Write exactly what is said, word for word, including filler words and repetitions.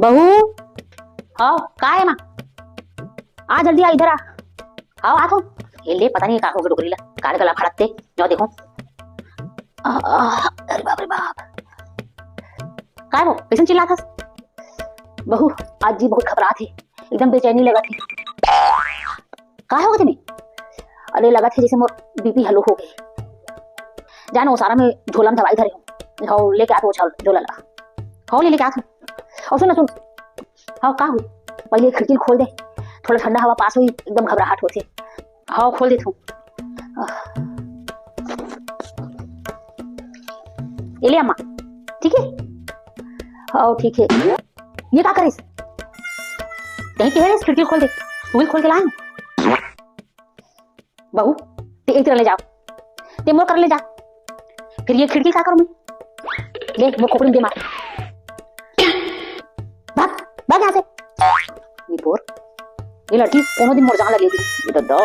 बहू, हाव, का हे माँ? आ जल्दी आ, इधर आ। हाव, आत हों। ए ले, पता नहीं का होगे डोकरी ला, काले गला फाड़त हे। जाओ देखो। आ, आ, अरे बाप रे बाप। काय वो, कइसन चिल्लात हस? बहू, आज जी बहुत घबरात हे, एकदम बेचैनी लगत हे। काय होगे तेमे? अरे, लगत हे जइसे मोर बीपी ह लो होगे। जानो, सारा में झोला में दवाई धरे हों। हाव, लेके आत हों झोला ला। हाव, ले, लेके आत हों। अउ सुन, सुन। हाव, का होही? पहले खिड़की ल खोल दे, थोड़ा ठंडा हवा पास होही, एकदम घबराहट होथे। हाव, खोल देत हों। ए ले अम्मा, ठीक हे? हाव, ठीक हे। ये का करिस? कहीं कहे रहिस खिड़की ल खोल दे, तू ही खोल के लाए। बहू, ते एक तरह ले जाओ, ते मोर कर ले जा। फिर ये खिड़की का करूं मैं? ले, मोर खोपड़ी में दे मार। भाग, भाग यहाँ से। निपोर, ये लड़की कोनो दिन मोर जान लगेगी। ये तो दो।